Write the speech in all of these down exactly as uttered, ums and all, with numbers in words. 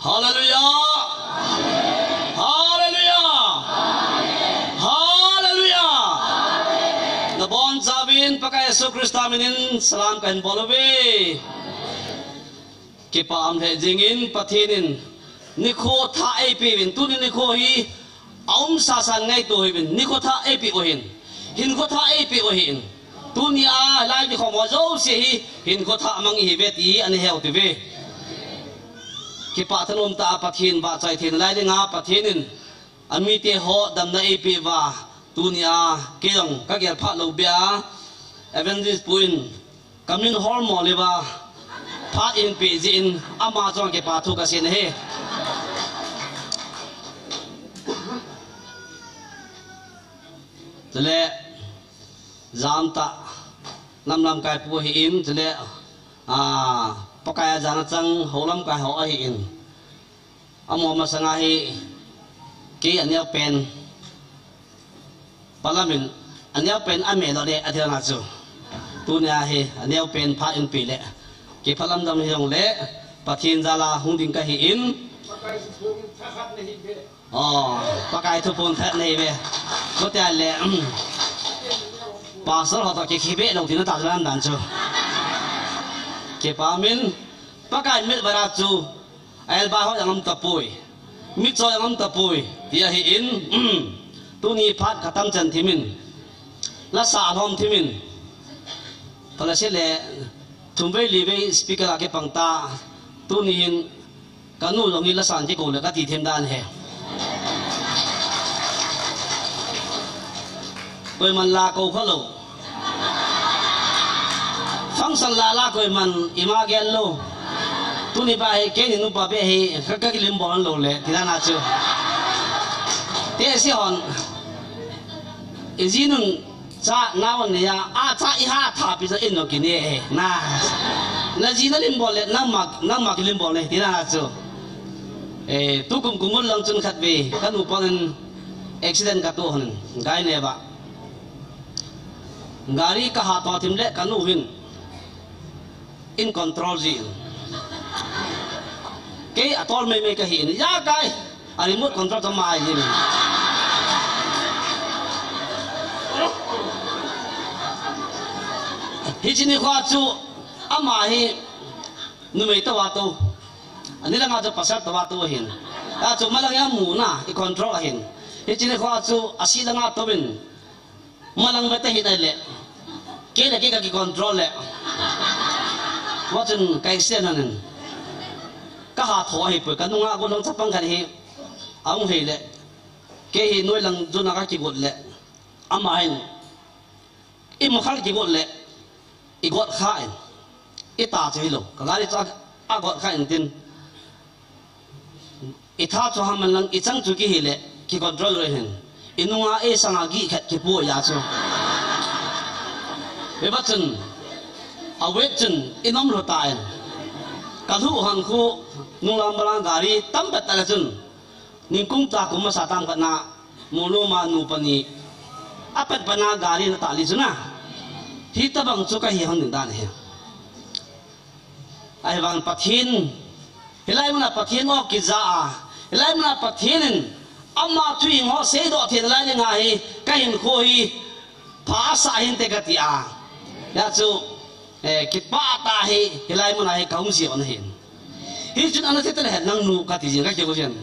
Hallelujah! Hallelujah! Hallelujah! Nabonchauvin Pakai Jesu Christa minin salam kahin bol uve. Kipah um lheh jengin Pathen in nikho thah eipeuvin, tuni nikho hi aumsa sa ngaito uvin, nikho thah eipeh u ahin, hinkho thah eipeh u ahin. Tunia lai kikhom ho jouse hi hinkho thah mang ihiuve ti hi ana he u ahiuve. Kipah thanom tah a Pathen vahchoi thei nalai dinga Pathen in amite ho damna eipeh uva, tunia kei jong kagel phat lou beh a Evangelist Pu in kamin hol mo le uva phat eipeh jeh in ama chunga kipathu kasei ahi. Chule, jam tah, nam lamkai pu ahin, chule, a, Pakai a jana chang, hou lamkai ho ahin. Amaho masanga hi, kei aneopen, palamin, aneopen ameh lou le, ati lana chu. Tunia hi, aneopen phat eipeh le. Kei phalam dam hijongle, Pathen jal a hung ding kahin. Oh, Pakai thuphon khat nei ve. Kote le, um, Pastor ho toh kikhe be lou tina ta lam dan chu. Kipah umin, Pakai mit vara chu, ael ba ho jong um tapoi. Mitcho jong um tapoi. Ti ahin, um, tuni phat katam chan thimin. Lasa alhom thimin. Phalase le, thum vei li vei speaker a kipang ta. Tuni hin, kanu jong hi lasan kikou le kati them dan ahi. Koiman la kou khalou. Function la la koiman ima gel lou. Tuni pa hi keini nupa beh hi ka, kakilim bol lou le, ti dan a chu. Tesi hon. Ijinun Cha, nao nei a, a cha iha tha pi cha in lo kine e, na. Naji nalim bol le, nangma, nangma kilim bol ne, tina chu. Eh, tukum kum mun lang chun khatvei, kanu pan accident katoh hon, gai ne ba. Gari kaha to thim le, kanu hin. In control ji. Kei atol mei mei kahin. Ya kai. A remote control to mai ji. Hiche nikho chu ama hi numei to va to. Ani langa chu pasal to va to hin. A chu malang ya mu na i control ahin. Hiche nikho chu asi langa to vin. Malang vete hi nai le. Kei le kei kaki control le. Wa chun kai sen hanin. Kaha tho hi pui kanunga golhang chapang khat hi. Ahung hei le. Kei hi noilang juna kakigot le. Ama hin. Imu khal kigot le. Igot kha in. Ita chu hilou. Kagari chu agot kha in tin. Itha chu haman lang ichang chu kihi le, ki control le hin. Inunga e sanga gi khat kipu ya chu. Eba chun, awet chun, inom lo ta en. Kalhu hang khu, nunglam balang gari, tam pet ta le chun. Ningkung ta kum masa tam khat na, mulu ma nu pani. Apet pana gari na ta li chu na. Hi tabang chu kahi hon ning dan hi. Ahivang Pathen, hilai muna Pathen o kija a, hilai muna Pathen in, ama thu hing ho seidoh thei lai le nga hi, kahin kho hi, pha sa hin te kati a. Ya chu, eh, kipah tah hi, hilai muna hi kahung ji on hin. Hichun ana thei tale nang nu kati jin, kaki ko jin.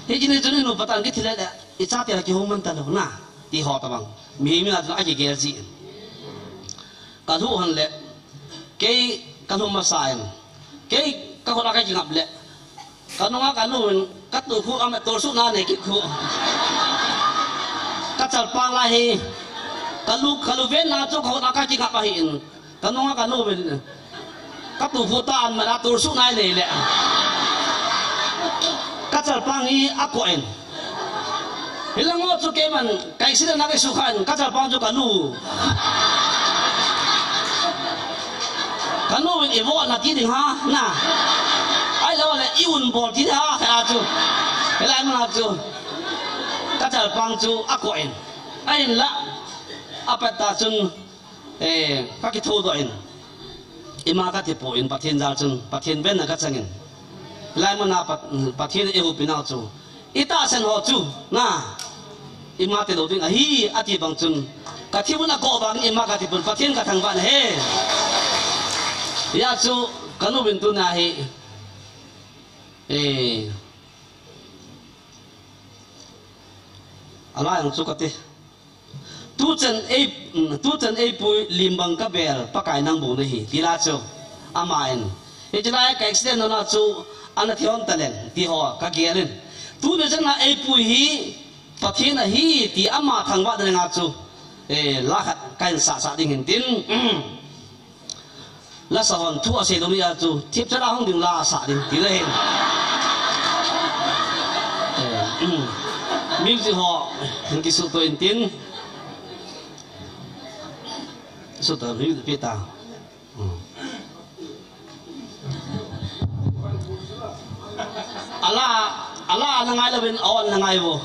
Hichun hichun nu patan kithi le, icha te kihou man talou na, ti ho tabang. Mi mi na chu akigel ji. Kalhu hon le, kei kalhu masa in, kei kakhut a kakingap le, kanunga kanu in, katu khu ama tolsuh na nei kit khu. Kachalpang la hi, kalu, kalu ven na chu kakhut a kakingap ahi in, kanunga kanu in, katu khu ta an ma na tolsuh na nei le. Kachalpang hi akoh in. Hilang o chu keiman, kaisi le na kei sukhan, kachalpang chu kanu. Kanu in ivo na ti ding ha, na. Ahilou le iun bol ti ha, kha chu. Hilai muna chu. Kachalpang chu akoh in. Ahin la, apet ta chun, eh, kakithodoh in. Ima kati poi in Pathen jal chun, Pathen venna kachangin. Hilai muna Pat-, Pathen eihoupi nau chu. Itahsan ho chu, na. Ima tilou ding ahi, ati bang chun. Kathi un akoh vangin ima kati pon, Pathen kathangvah nahi. Hijeh chun, kanu vin tuna hi. Eh. Alai ang chu kati. Tuchan ei, mm, tuchan eipui lim bang kabel, Pakai nang bou nahi, ti la chu. Aman. Hiche lai ka accident na chu, ana thi hon taleng, ti ho, kagel in. Tuni chan a eipui hi, Pathen ahi, ti ama thangvah na nga chu. Eh, la khat, kahin sah sah ding hin tin. Mm. Lasa hon thu asei lou ni a chu, thipchat a hung ding la asah ding, ti le hin. Eh, um. Music ho, hin kisuto in tin. Suto music pe ta. Um. Ala, ala na ngai louvin, on na ngai vo.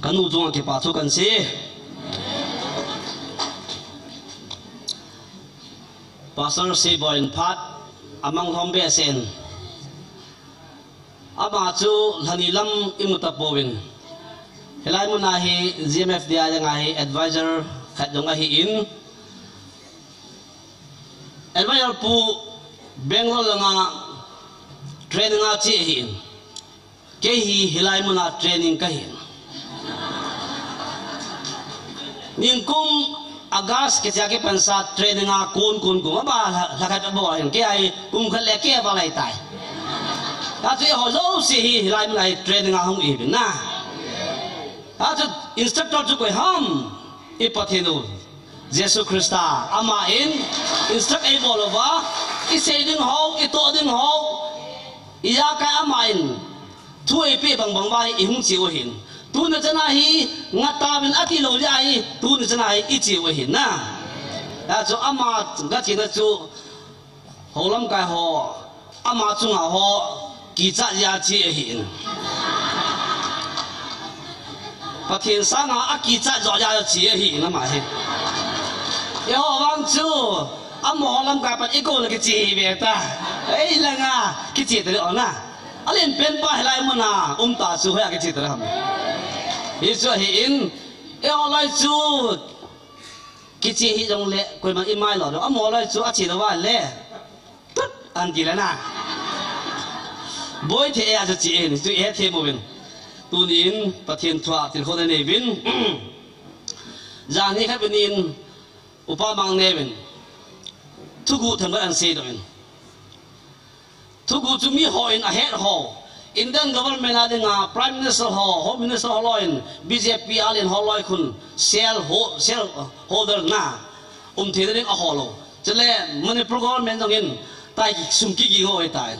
Kanu chunga kipa thu kasei. Pastor Seiboi in phat amang lhom behseh in. Ama chu lhani lam imu tapouvin. Hilai muna hi G M F D I langa hi advisor khat jong ahin. Advisor pu Bangalore langa training a che ahin. Kei hi hilai muna training kahin. Nikum August kichai a kipansa training a kon kon kon aba la, la khat abo hin kei hi kum khat le kei aba lai tai. Achu eiho jouse hi hilai muna hi training a hung ihiuvin na. Achu instructor chu koi ham, i Pathen u Jesu Christa, aman instruct eibol uva, isei ding ho, itoh ding ho, ijakai aman thu eipeh bang bang uva hi ihung cheu ahin. Tuni chan a hi, ngah tauvin ati lou jeh a hi, tuni chan a hi icheu ahin na. Achu ama gachena chu, hou lamkai ho, ama chunga ho, kichat jeh a che ahin. Pathen sanga akichat joh jeh a che ahin ama hi. Eiho vang chu, amaho lamkai pat ikou le kiche hi ve ta. Ei langa, kiche ta le ona. Alen pen pa hilai muna, um ta chu hoiya kiche ta le ham. Hichu ahin, eiho lai chu, kiche hi jongle, koima imai lou, amaho lai chu ache lou va le. Tut, anti le na. Boi thei a chu che in, chu ihet thei uvin. Tunin, Pathen thua, tilkhou na nei uvin. Jan hi khat uvin, Upa Mangneu in. Thuguh themkhat ahin seidoh in. Thuguh chu mihon ahet ho. Indian government a dinga Prime Minister ho, Home Minister ho loi in, B J P a len ho loi khun, share ho-, shareholder na. Um thei ding a ho lou. Chule Manipur government jong in tai sum kiging ho ahitai.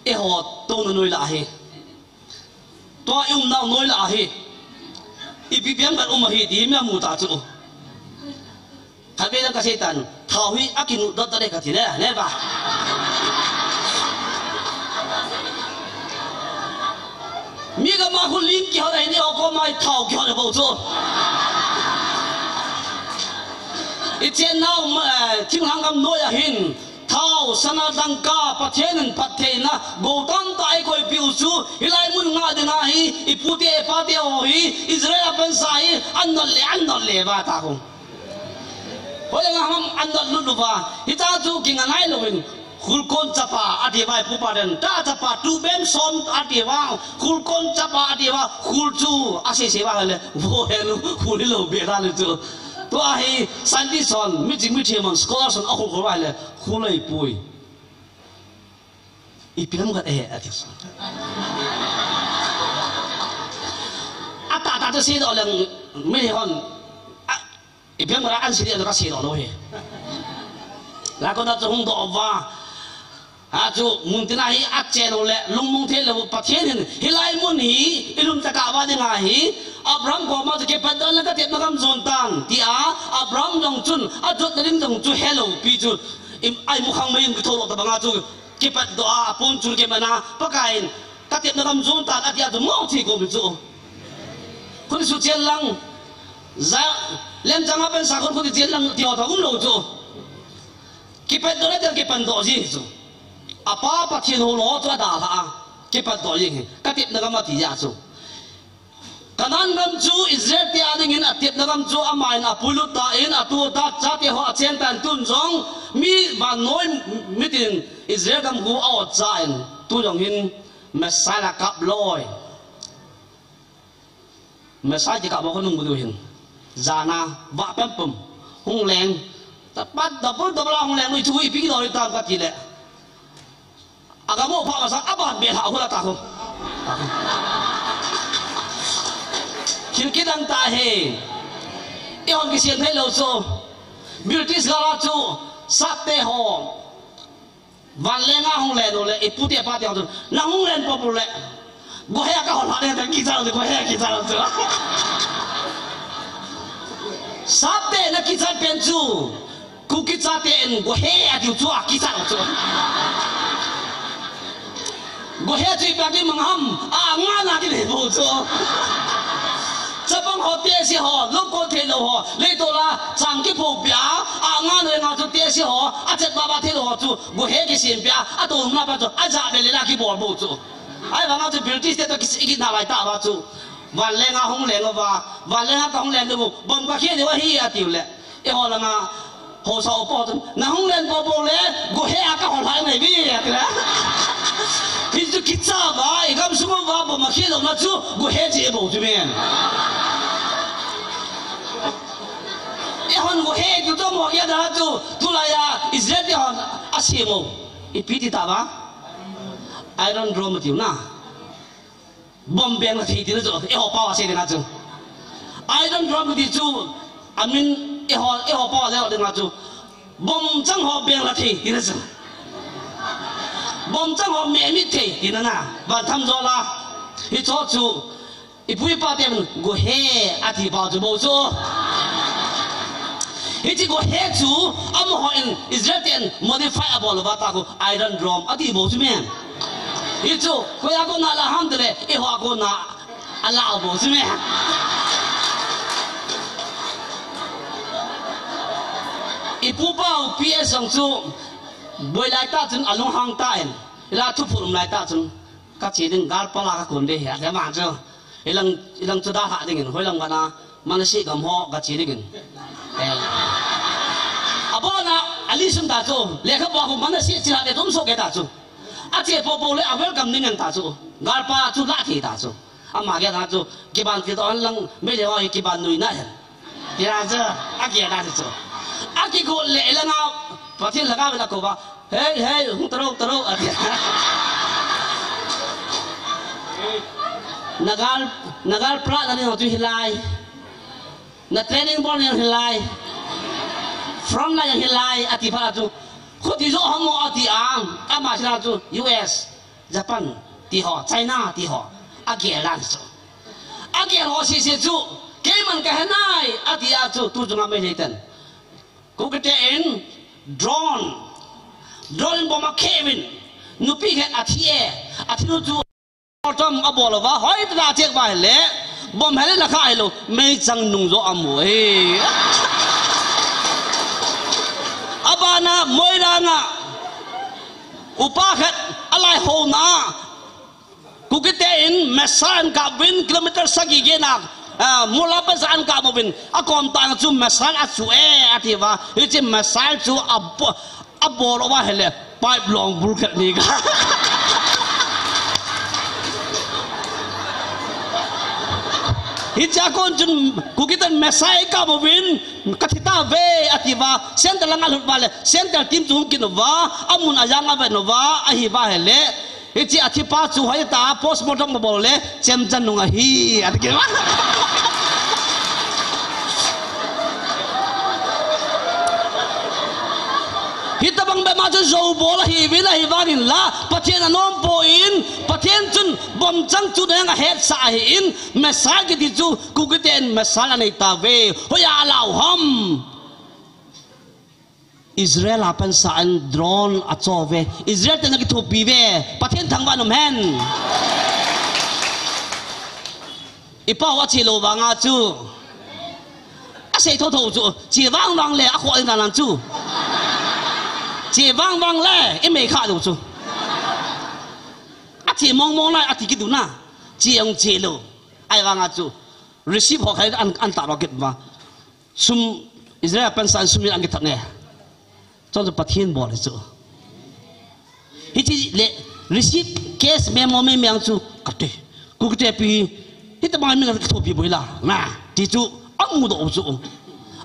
Eiho touna noi lah ahi. Tua i umnau noi lah ahi. Ipi piang kan um ahi ti mi amu ta chu. Khatvei jong kasei tan, thao hi akinu dot dot e kati le, ne ba. Mi gam a khu ling kihot ahi ni o ko mai thao kihot bou chu. I chennau, eh, thinglhang gam noi ahin, thao, sana, dangka, Pathen in phattheina, gou tamtah eikoipeh u chu, hilai mun ngah dinga hi, i pute, i pate ho hi, Israel a pansa hi, an nol le, an nol le va ta khu. Hoilanga ham an nol lut lut va, hitia chu kinga nai louvin, Khulkon chapa ati uva, ipupa den. Ta chapa tu bem som ati uva. Khulkon chapa ati uva. Khul chu asei sei uva le. Vo he lu, khul lo be la le chu. Tua hi scientist hon, mi jing mi them hon, scholar hon akhul khul uva le. Khul lei pui. Ipi lam khat e, ati. Ata ta chu seidoh leng mi hon. A, ipi lam khat a answer dia chu kaseidoh lou hi. Lakona chu hung doh uva. A chu mun tina hi ache lou le, lungmong thei lou, Pathen hin, hilai mun hi, ilung taka uva dinga hi, Abraham koma chu kipatdoh le katepna gam jon tan, tia, Abraham jong chun, ajotna ding jong chu helou pi chu, im, aimu khang mai in kitho lou tabanga chu, Kipatdoh a, apon chul kiman a, Pakai in, katepna gam jon tan, ati a chu mo thi ko mi chu. Khun su chen lang, za, lem chang a pen sa khun khun chen lang, ti ho tha um lou chu. Kipatdoh le tel kipatdoh ji chu. Apa Pathen ho lo chu adalha a, kipatdoh ji hi, katepna gam ati a chu. Canaan gam chu Israel te a dingin atepna gam chu amahin apuilut tan, atu ta chate ho achen tan, tun jong mi vannoi mitin Israel gam hu a-ot chan, tu jong hin Messiah akap loi. Messiah kikap ho nung bu du hin. Jana, vah pempum. Hung leng. Tapat, double, double a hung leng, lui chu ipi kidol tam kati le. Agamo pha masa aban be lha hula ta ho. Thil kidang ta he. Eihon kisem thei lou chu. British gal a chu Sapte ho. Vanlenga hung len u le, ipu te ipa te ho chu. Na hung len pop u le. Gohe a ka hol ha le, na kicha u chu, gohe a kicha u chu. Sapte na kicha pen chu. Kuki chate in gohe atiu chu akichat chu. Gohe chu ipi a kimang ham, angana kinei bou chu. Chapang ho, tehse ho, lungkot thei lou ho, leitol a chang kipho pia, angana nga chu tehse ho, achet baba thei lou ho chu, gohe kisem pia, atouna pa chu, aja be le la kibol bou chu. Ahivanga chu British te to kisi ikit na lai ta va chu. Vanlenga hung leng uva, vanlenga ka hung leng diu, bomb ka khe diu ahi atiu le. Eiho langa, haosa upa chun, na hung len pop u le, gohe a ka hol ha ngai ve, ati le. Hichu kicha uva, igam sung uva, bomb akhe louna chu, gohe ji bou chu men. Eihon gohe tu to mo ya da chu, tulai a, Israel te hon, asem u. Ipi ti ta va? Iron Dome tiu na. Bomb beng la thei tina chu, eiho pao a sei ding a chu. Iron Dome kiti chu, amin eiho, eiho pao a leo ding a chu. Bomb chang ho beng la thei tina chu. Bomb chang ho me mit thei tina na. Van tham jo la. Hicho chu, ipu ipa ten gohe ati pao chu bou chu. Hiche gohe chu, amaho in Israel ten modify abol uva ta khu Iron Dome ati bou chu men. Hichu, koi a kona la ham tile, eiho a kona ala bou chu me. Ipu pa u P S jong chu, boi lai ta chun alunghang tan, ila thuphur um lai ta chun, ka che ding gal pala ka kun de hi, ati man chu. Ilang, ilang chu dalha dingin, hoilang vana, Manasseh gam ho, ka che dingin. Eh. Abona, ali sum ta chu, lekha pa khu Manasseh chila le dum so ke ta chu. Ache pop u le, a welcome ding ngen ta chu. Galpa chu la thei ta chu. Ama gel ta chu. Kiban kit on lang, mei le wa kiban nui na hen. Tia chu, agel ta chu. Akigot le langa, Pathen lhagao in akou va. Hei, hei, hung taro, taro, ati. Na gal, na gal pla na ni chu hilai. Na training bol ni hilai. Front line hilai, ati pha chu. Khuti jo homo ati ang. Ama sila chu U S, Japan, ti ho, China, ti ho. Agel a chu. Agel ho sese chu. Keiman ka he nai, ati a chu. Tu chunga mei le ten. Kukite in drone. Drone in bomb akhe uvin. Nupi khat athi e. Athi nu chu. Tom abol uva. Hoi ta chek uva le. Bomb hele na kha hilo. Meichang nung jo amu e. Abana Moirang a. Upa khat alai ho na. Kukite in missile an kap uvin kilometer sagi gei na, ah, mol a pat sa an kap uvin, akom tah a chu missile achu e, ati uva, hiche missile chu abo-, abol uva ahile, Pipe long bul khat ni ka. Hichea kon chun Kukiten Messiah kamu uvin, kathi tauve atiuva, center langa alut uva le, center team chu hung kin uva, amun ajang aven uva, ahiuva ahile. Hiche athipa chu hoitah a postmortem abol le, Chemchan nung ahi, ati kit uva. Hitobang bep ma chu jou bol ahiuvin, ahivangin la, Pathen anom poi, Pathen chun bomchang chu nang ahetsah ahin, Messiah kiti chu, Kukiten Messiah anei tauve, hoiya alau ham. Israel a pansan drone acho uve. Israel te ana kithopi uve. Pathen thangvah in um hen. Ipa u ache lou vanga chu. Asei thotho chu. Che vangvang le, akhoh in dan chu. Che vangvang le, imei kha lou chu. Ache mongmong lai, ati kit u na. Che jong che lou. Ahivanga chu. Receive ho khai an, an tah ro kit uva. Sum, Israel pansan sum in ana kithat ne. Chon chu Pathen bol hi chu. Hiche le receive case memo me meng chu kati. Kukite pi, hitobang mi kithopi boi la. Na, ti chu amudoh chu.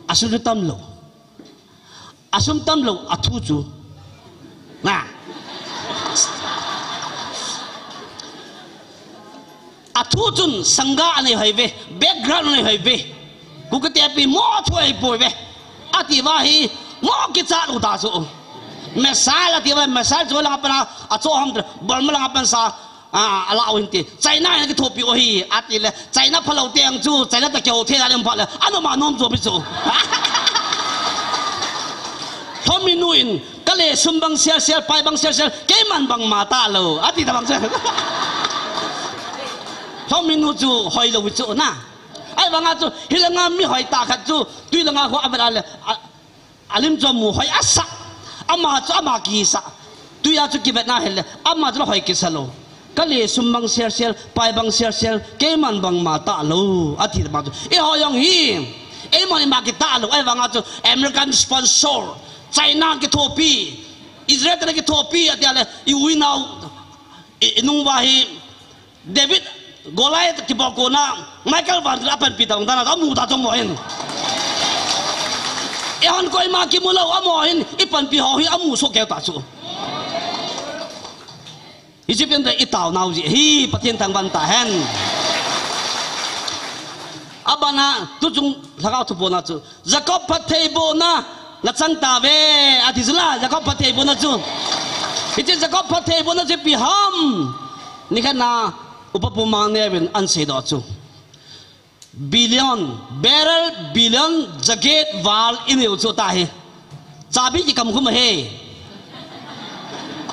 Asum chu tamlou. Asum tamlou, athu chu. Na. Athu chun sangha anei hoi uve, background anei hoi uve. Kukite pi mo athu ahipoi uve. Atiuva hi mo kichat u ta chu. Missile atiuva, missile chu langa pana acho ham, Burma langa pansa, a, alau hin ti. China in kithopi u ahi, ati le. China phalou teng chu, China toh kihou thei a le um phat le. Anoma nom jo pi chu. Lhomi nu in, Kale sum bang sel sel, pai bang sel sel, keiman bangma talou. Ati tabang sel. Lhomi nu chu hoilou chu na. Ahivanga chu, hilanga mi hoitah khat chu, tui langa khu avet a le, a, alim chu amu hoi asah. Ama chu ama kisah. Tuia chu kivetna hile, ama chu la hoi kisa lou. Kale sum bang sel sel, pai bang sel sel, keiman bangma talou. Ati tabang chu. Eiho jong hi, eimani ma kitahlou, ahivanga chu American sponsor, China kithopi, Israel te kithopi, ati a le, i u i nao, i, inung uva hi, David, Goliath kibol kona, Michael Van apanpi tabang dan a, amu ta jong mo hin. Eihon koima kimu lou, amo hin, ipanpi ho hi, amu soh keu ta chu. Hiche pen te i taonau jeh hi, Pathen thangvah in um tahen. Abana, tuchung lhagao thubohna chu. Jacob phattheibohna, nachang tauve, ati chu la, Jacob phattheibohna chu. Hiche Jacob phattheibohna chu ipi ham. Nikhat na, Upa Pu Mangneo in ana seidoh chu. Billion, barrel billion jaget val inei u chu tahi. Chabi kikam khum ahi.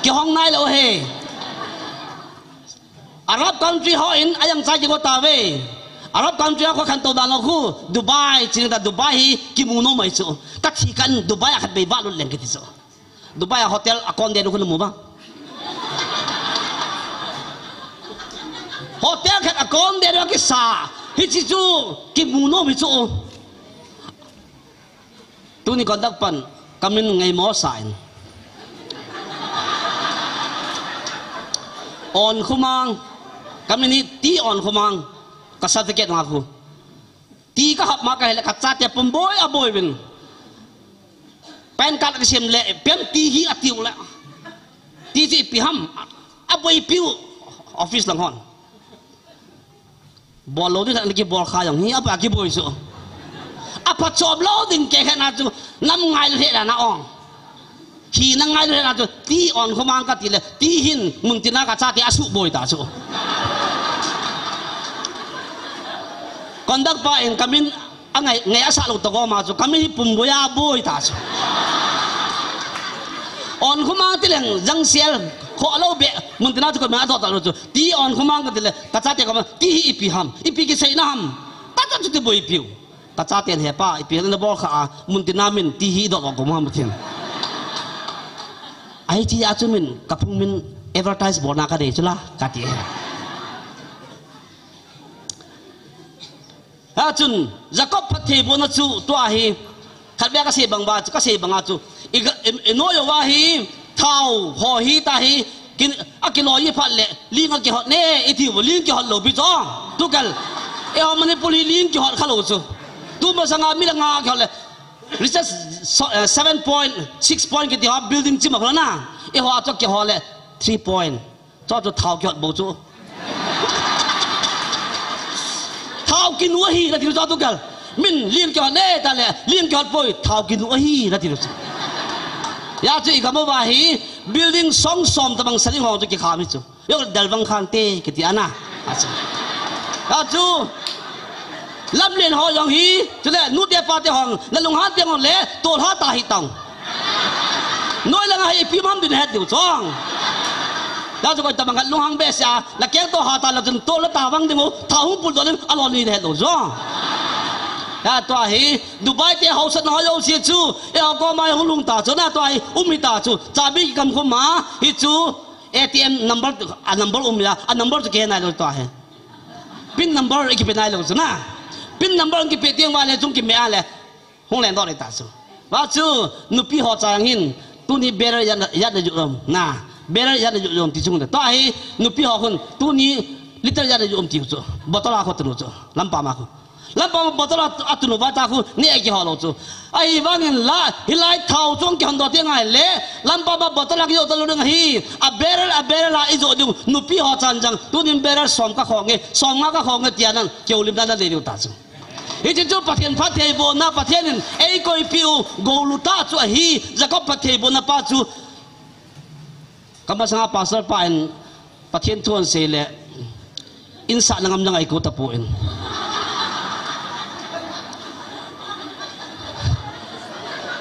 Kihong nailou ahi. Arab country ho in ajang chai kigo tauve. Arab country ho khantou dan lou khu Dubai, chini ta Dubai hi kimu nom ahi chu. Kathi kan Dubai a khatvei valut leng kiti chu. Dubai a hotel a kon den u khu namu uvam? Hotel khat a kon den u kisa. Hiche chu kimu nom hi chu. Tuni conduct pan kamin ngai mo sa in. On khumang. Kamin hi T. On khumang. Ka certificate nga khu. Ti kahap ma kahile kachate pum boi aboi uvin. Pan card kisem le, pem ti hi atiu le. Ti chu ipi ham, aboi piu office lang hon. Bol lou ding khat kibol kha jong hi, apa kiboi chu. Aphatchom lou ding kei khat na chu, nam ngailu he la na ong. Hina ngailu he na chu, T. On khumang kati le, ti hin, muntina kachate asuh boi ta chu. Conduct pa in kamin, angai, ngai asah lou toh gom a chu, kamin hi pum boi aboi ta chu. On khumang ti leng, jang sel, kho lou be, muntina chu kamin adoh ta lou chu. T. On khumang kati le, kachate koma, ti hi ipi ham, ipi kiseina ham. Tata chu ti boi piu. Kachaten hepa, ipi nabol kha a, muntina min ti hi dot ko ma mutin. Ahi ti a chu min, kaphung min advertise bolna kadei chu la, kati. Achun, Jacob phattheibohna chu, tua hi, khatvei kasei bang uva chu, kasei banga chu, i, i, i noi uva hi, Thao ho hi ta hi, kin, akiloi phat le, ling akihot ne, iti u, ling kihot lou pi chu. Tukal. Eiho Manipur hi ling kihot khalou chu. Tu masanga mi la nga kihot le. Research so, eh, seven point six point kiti ho building chim a kholna. Eiho a chu kihot le three point. Chu chu thao kihot bou chu. Thao kinu ahi nati chu tukal. Min ling kihot ne ta le, ling kihot poi, thao kinu ahi nati chu. Hijeh chu i gam uva hi, building song som tabang sa ding ho chu kikham hi chu. Jong del vang khang te, kiti ana. Achu. Achu. Lamlen ho jong hi, chule, nute pate hung, na lunghan te hung le, tol ha ta hi tang. Noi langa hi ipi ham din het diu chong. Hijeh chu koi tabang khat lunghang behseh a, na keng to ha ta la chun tol la ta vang ding u, thao hung put doh ding, alon ni het lou chong. Hijeh tua hi, Dubai te hausatna ho jouse chu, eiho koma hung lhung ta chu, na tua hi, um hi ta chu, chabi kikam khum a, hi chu, A T M number, a number um ya, a number chu kihe nai lou tua hi. Pin number i kipe nai lou chu na. Pin number i kipe teng uva le chung kime a le. Hung leng doh le ta chu. Hijeh chu nupi ho chang hin tuni barrel ijat na, ijat na ju lom na. Barrel ijat na ju lom ti chung le. Tua hi nupi ho khun tuni liter ijat na ju lom ti chu. Bottle a khu tunu chu. Lampa ma khu. Lampa ma bottle a, a tunu va ta khu ni e kihol lou chu. Ahivangin la, hilai thao chung kihon doh teng ahile, lampa ma bottle a kijoh talou ding ahi, a barrel, a barrel a ijoh diu, nupi ho chan jang, tunin barrel som ka khong e, som nga ka khong e, tia nang, kihoulimna nanei diu ta chu. Hiche chu Pathen phattheibohna, Pathen in eikoipeh u, golu tah chu ahi, Jacob phattheibohna pa chu, Ka masanga pastor pa in Pathen thu ahin sei le, in sah na ngam jong ahi kou tapon.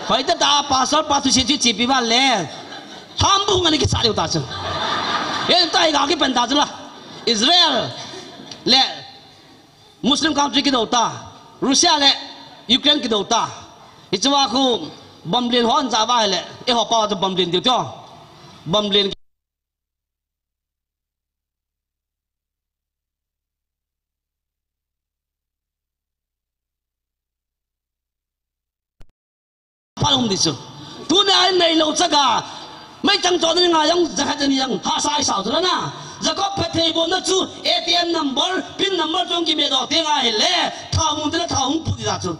Hoitah tah a pastor pa thusei chu chepi val le, lhambu hung ana kisah leu ta chu. Hita hi ga kipan ta chu la. Israel le Muslim country kidou ta, Russia le Ukraine kidou ta. Hichea khu bomb len ho ahin jah uva ahile, eiho pao chu bomb len diu tio. Bomb len Phalum di chu. Tuni a in neilou chaga. Meichang chon ni nga jong, jakhat ni jong, hahsa isao chu la na. Jacob phattheibohna chu, A T M number, pin number chu kimeh doh teng ahile, thao mun tena thao hung put di ta chu.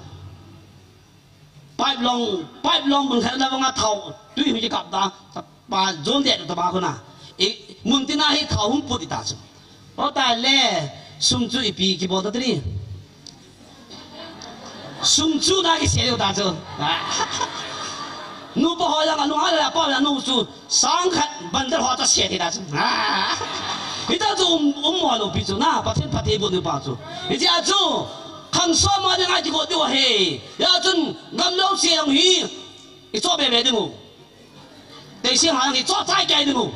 Pipe long, pipe long mun khat na vanga thao, tui hui kap ta, pa jon de ta ba khu na. I, mun tina hi thao hung put di ta chu. O ta le, sum chu ipi kibol ta tini. Sum chu na kisei leu ta chu. Nupa ho jong alunghang le apa le nu chu sang khat bandar ho ta sei ta chu. Hita chu um, um mo lou pi chu na, Pathen phattheiboh nu pa chu. Hichea chu, khang som a dinga kigot diu ahi. Hijeh chun, gam jouse jong hi, icho be be ding u. Teising hang hi cho chai kai ding u.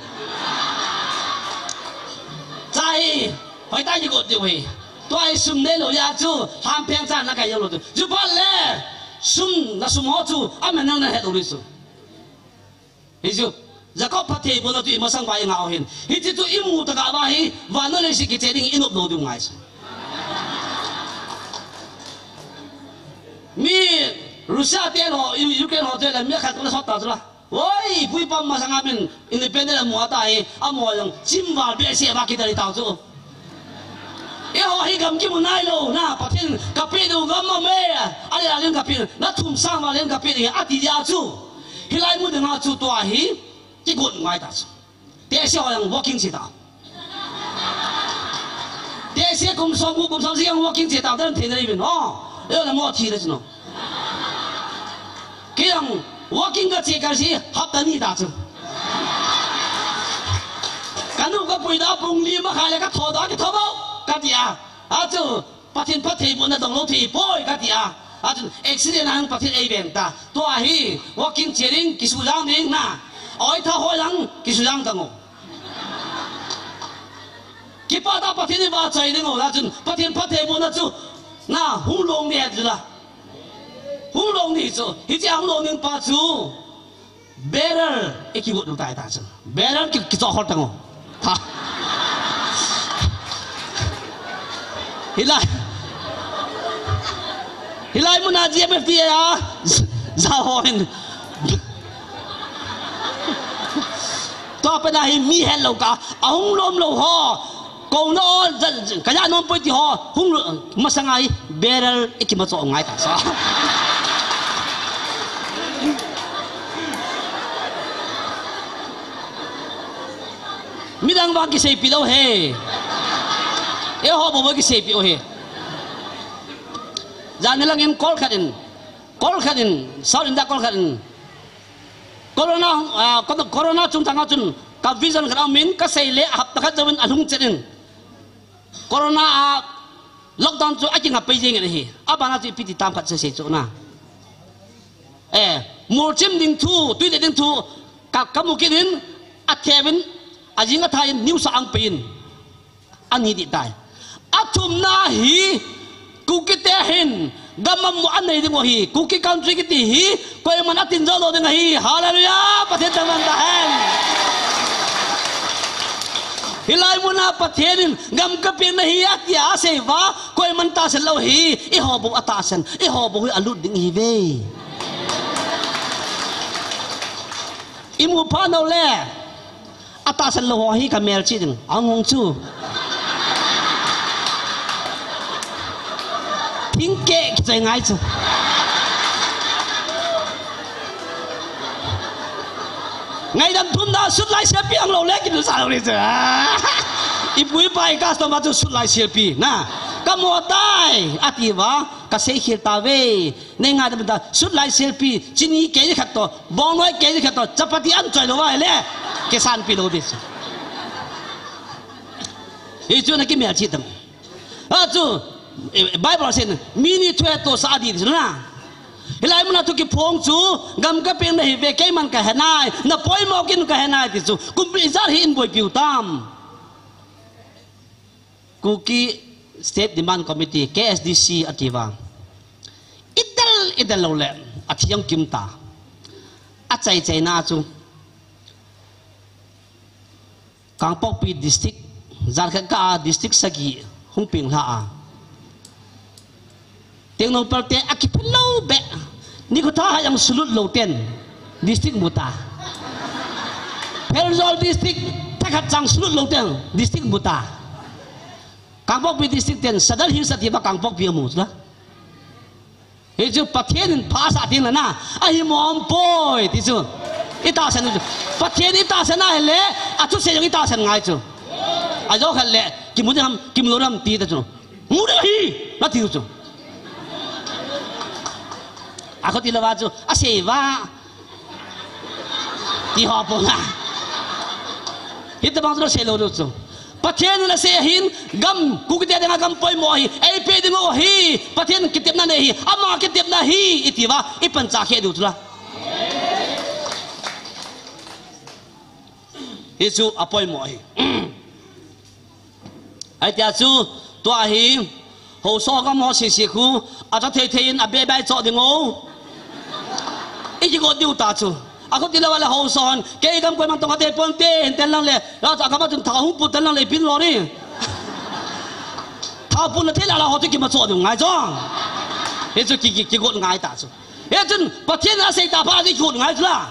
Chai, hoitah kigot diu hi. Tua hi sum neilou jeh chu, lhampheng chan na kai jou lou chu. Juphat le, sum na sum ho chu, amen nang na het lou di chu. Hichu, Jacob phattheibohna chu imasang uva ingah u ahin. Hiche chu imu tah uva hi, vannoi leiset kichai ding inop lou diu ngai chu. Mi Russia te ho, U-, Ukraine ho te le, mi khat kona sot ta chu la. Oi, ipui ipa masanga min independent amu ta hi, amaho jong chim val behseh uva kidel tau chu. Eiho hi gam kimu nailou, na, Pathen kapeh diu gam aum e, ale alen kapeh, na thum sang val in kapeh ding, ati dia chu. Hilai mu dinga chu tua hi, kigot ngai ta chu. Tehse ho jong walking che ta. Tehse kum som, kum som sagi jong walking che ta, dan thei na ivin. Oh, eiho le mo thi le chu no. Kei jong walking kache kache hapta ni ta chu. Kanu kapui da pung li makhai le katho da kitho bou. Kati a. Achu, Pathen phattheibohna dong lou thei poi kati a. Achun accident a Pathen eiveng ta. Tua hi, walking che ding, kisujang ding na. Oitha ho jong, kisujang tang u. Kipah tah a Pathen ivahchoi ding u, achun Pathen phattheibohna chu, na, hung long ding ahi chu la. Hung long ding chu, hiche hung long ding pa chu, barrel, ikigot u tai ta chu. Barrel ki, kichoh khol tang u. Ha. Hilai. Hilai muna G M F D A a. Za ho hin. Tua pen a hi mi het lou kah a, ahung lom lou ho. Kouna o, ja, ja, ka ja nom poi ti ho, hung lo, masang a hi, barrel i kima cho ngai ta sa. Midang vang kiseipi lou he. Eiho bou bou kiseipi u he. Jan lang in call khat in, call khat in, South India call khat in. Corona, ah, co-, corona chungchang a chun ka vision khat a um in, ka sei le hapta khat jouvin alhung chet in. Corona a lockdown chu akingap pai jeng in ahi. Abana chu ipi ti tam khat sei sei chu na. Eh, molchim ding thu, tuite ding thu, ka, ka mu kit in, athevin, ajing athah in, news a ang pai in. Ani dih tai. Athumna hi, Kuki te hin, gam amu anei ding u ahi, Kuki country kiti hi, koiman atin jou lou ding ahi, hallelujah, Pathen thangvah in ta hen. Hilai muna Pathen in, gam kapeng nahi atia asei uva, koiman tahsan lou hi, eiho bou atahsan, eiho bou hi alut ding ihi ve. Imu phat nau le, atahsan lou ho hi ka melchih ding. Ahung hung chu. Thingkeh kichai ngai chu. Ngaidam thum da sut lai siapi ang lou le kitu sa lou ni chu. Ipu ipa i customer chu sut lai siapi na. Ka mo tai ati uva ka sei khel ta ve. Nei ngaidam ta, sut lai siapi, chini kg khat toh, bongnoi kg khat toh, chapati an choi lou va le, kisan pi lou ding. Hichu na kimelchih tam. Achu, eh, Bible a seiyin, mi ni thu hettohsah adih ti chu na. Hilai muna thu kiphong chu, gam kapeng nahi ve, keiman kahe nai, na poimo kit u kahe nai ti chu, kumpi ijat hi in boipiu tam. Kuki State Demand Committee, K S D C ati uva. Idel, idel lou le, athi jong kim ta. Achai chaina chu. Kangpokpi District, jan khat kah a District sagi hung peng lha a. Tengnoupal te akiphin lou beh. Nikho tha hai ang sulut lou ten. District mu ta. Pherzawl District thakhat chang sulut lou ten. District mu ta. Kangpokpi District ten Sadar Hills ati uva Kangpokpi amu chu la. Hichu Pathen in pha asah teng le na. Ahi mong poi ti chu. I tahsan chu. Pathen i tahsan a hile. Athusei jong i tahsan ngai chu. Ajou khat le. Kimu ding ham, kimu lou ding ham ti ta chu. Mu ding ahi, nati u chu. Akho ti lou va chu, asei va. Ti ho pon a. Hitabang chu asei lou lou chu. Pathen in asei ahin, gam, Kuki te dinga gam poimo ahi, eipe ding u ahi, Pathen kitepna nei ahi, ama kitepna ahi, iti uva, i pancha khe diu chu la. Hichu apoimo ahi. Ahi tia chu, tua hi, haosa gam ho sisi khu, acha thei thei in abe bai cho ding o. I kigot diu ta chu. Akho ti lou le haosa hon, kei gam koiman tong a thei ponte, hin tel lang le, la cha gam a chun tha hung pu tel lang le, pin lo ni. Tha pu na thei la la ho chu kima cho diu ngai cho. Hichu ki, ki, kigot ngai ta chu. Hichun, Pathen in asei ta pha chu kigot ngai chu la.